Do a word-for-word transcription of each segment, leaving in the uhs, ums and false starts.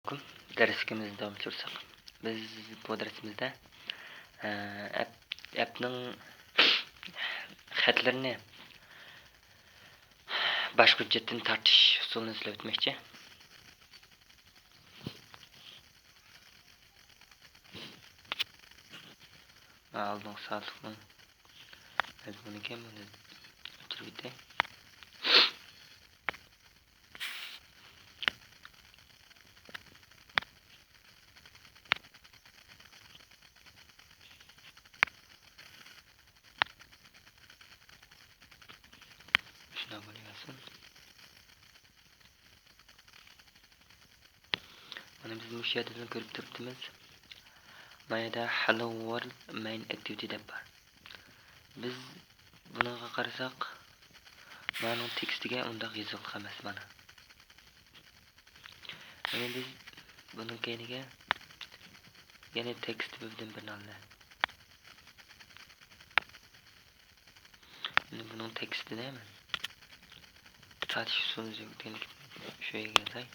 ئەسسالامۇئەلەيكۇم. دەرسلىكىمىزنى داۋام ئەتتۈرسەك، بىز بۇ دەرسىمىزدە، ئە، ئەپ، ئەپنىڭ خەتلىرىنى باشقا ھۆججەتتىن تارتىش ئۇسۇلىنى سۆزلەپ ئۆتمەكچى. ئالدىنقى سائەتلىكنىڭ مەزمۇنىكەن، بۇنى ئۆچۈرۈپ ئۆتەي. شۇنداق بولۇۋەرسۇن. مانا بىز مۇشۇ يەردىن كۆرۈپ تۇرۇپتىمىز. ما يەردە Hello World main activity دەپ بار. بىز بۇنىڭغا قارىساق، مانىڭ تېكىستىگە ئۇنداق يېزىقلىق ئەمەس مانا. يەنە بىز بۇنىڭ كەينىگە يەنە تېكىست بىردىن بىرنى ئالدى. ئەمدى بۇنىڭ تېكىستىنى مەن تارتىش ئۇسۇلىنى شۇ يەرگە يازاي.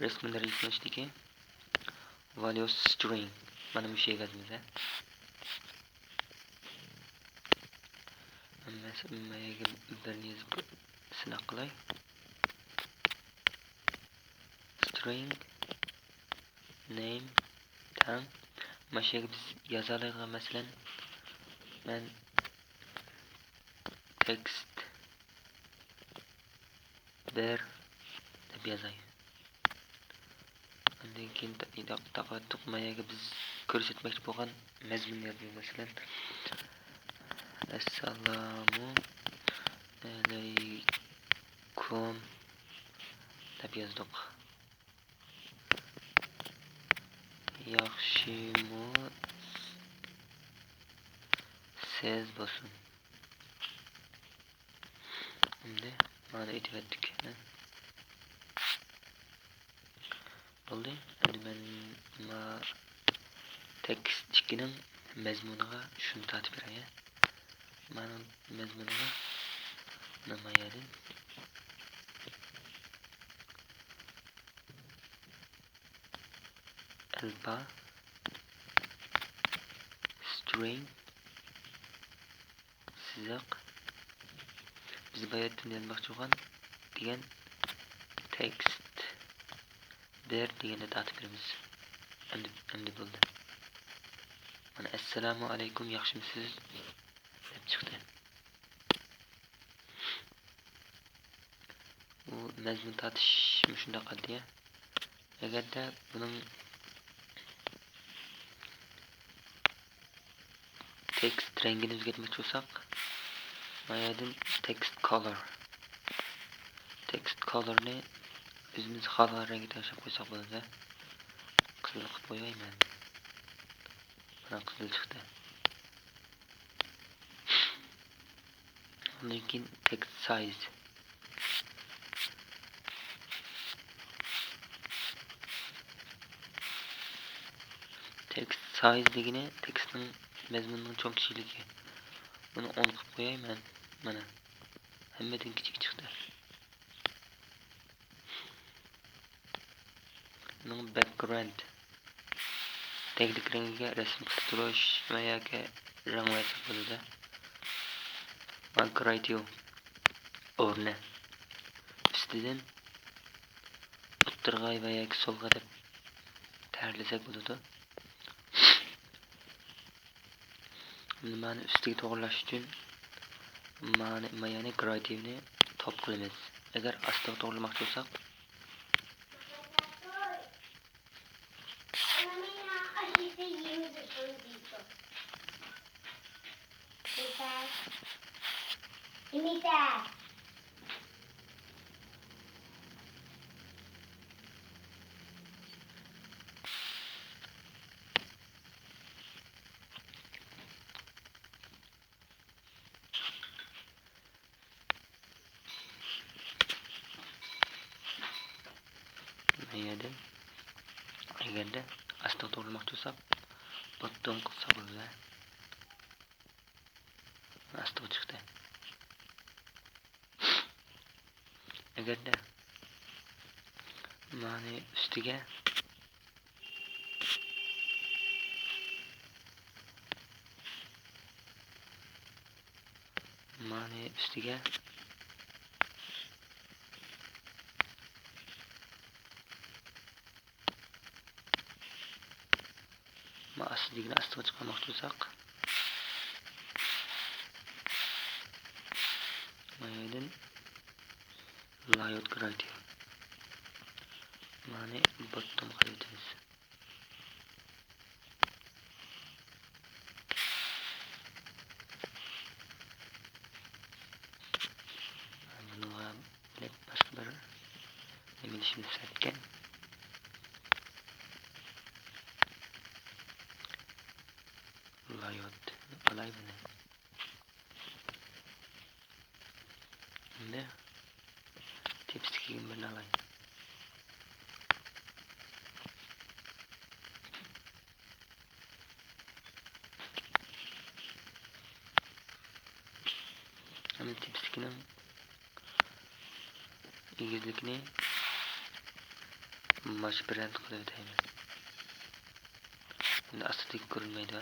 رەسىملەر يېزىلىشتىكى value string. مانا مۇشۇ يەرگە يازىمىز، ھە. مەسىلەن، مەن يەرگە بىرنى يېزىپ سىناق قىلاي. String name تەڭ. مانا شۇ يەرگە بىز يازالايدىغان، مەسىلەن، مەن تېكىست بىر دەپ يازاي. ئاندىن كېيىن تا-، تا-، تاقايتتۇق. ما يەرگە بىز كۆرسەتمەكچى بولغان مەزمۇننى يازىمىز. مەسىلەن، ئەسسالامۇ ئەلەيكۇم دەپ يازدۇق. ياخشىمۇ سىز بولسۇن. ئەمدى مانا ئېتىۋەتتۇق. بولدى. ئەمدى مەن ما تېكىست ئىككىنىڭ مەزمۇنىغا شۇنى تارتىپ بېرەي. مانىڭ مەزمۇنىغا نامايەدىن ئەلپا string سىزىق. بىز باياتىن يازماقچى بولغان دېگەن تېكىست بىر دېگەندە تارتىپ بېرىمىز. ئەمدى، ئەمدى بولدى. مانا، ئەسسالامۇ ئەلەيكۇم، ياخشىمۇسىز؟ دەپ چىقتى. بۇ مەزمۇن تارتىش مۇشۇنداق ئاددىي. ئەگەردە بۇنىڭ تېكىست رەڭگىنى ئۆزگەرتمەكچى بولساق، ما يەردىن تېكىست كولور. تېكىست كولورنى ئۆزىمىز خالىغان رەڭگە تەڭشەپ قويساق بولىدۇ. قىزىل قىلىپ قوياي مەن. مانا قىزىل چىقتى. ئۇندىن كېيىن تېكىست سايز. تېكىست سايز دېگىنى تېكىستنىڭ مەزمۇنىنىڭ چوڭ كىچىكلىكى. بۇنى ئون قىلىپ قوياي مەن. مانا. ھەممىدىن كىچىك چىقتى. بۇنىڭ باكگراۋۇند، تەگلىك رەڭگىگە رەسىم قىلىپ تۇرۇش ۋە ياكى رەڭ بەرسەك بولىدۇ. مانا گرېيدىيو ئورنى ئۈستىدىن ئوتتۇرىغا ۋە ياكى سولغا دەپ تەييارلىسەك بولىدۇ. ئەمدى مانا ئۈستىگە توغرىلاش ئۈچۈن مانا، مايانى گرېيدىيونى توپ قىلىمىز. ئەگەر ئاستىغا توغرىلىماقچى بولساق، ما يەردىن ئەگەردە ئاستىغا توغرىلىماقچى بولساق، بوتتون قىلساق بولىدۇ. ئاستىغا چىقتى. يەردە مانى ئۈستىگە، مانى ئۈستىگە ما ئاستىدىكىنى ئاستىغا چىقارماقچى بولساق، ما يەردىن لاياۋۇت كرېئېتىر، مانى بوتتوم قىلىۋېتىمىز. بۇنىڭغا بىلەك باشقا بىر نېمە دېيىشىمىز شەرتكەن. لاياۋۇت ئالاي بۇنى. ئەمدى تېپىستىكى بىرنى ئالاي. ئەمدى تېپىستىكىنىڭ ئېگىزلىكىنى ماش بىرەن قىلىۋېتەيمىز. ئەمدى ئاستىدىكى كۆرۈنمەيدۇ.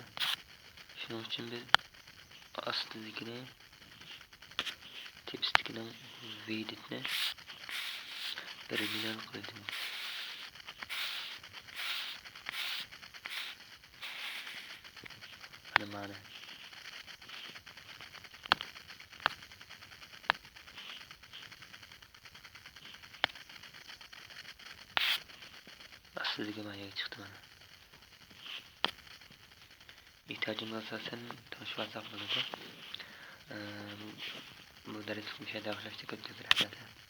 شۇنىڭ ئۈچۈن بىز ئاستىدىكىنى، تېپىستىكىنىڭ ۋىدىتنى بىر مىليون قىلىۋېتىمىز. مانا، مانا. ئاستىدىكى مانا يەرگە چىقتى مانا. ئېھتىياجىمىز ئاساسەن تونۇشۇۋالساق بولىدۇ. ئە، بۇ دەرسلىك مۇشۇ يەردە ئاخىرلاشتى. كۆپ كۆپ رەھمەت.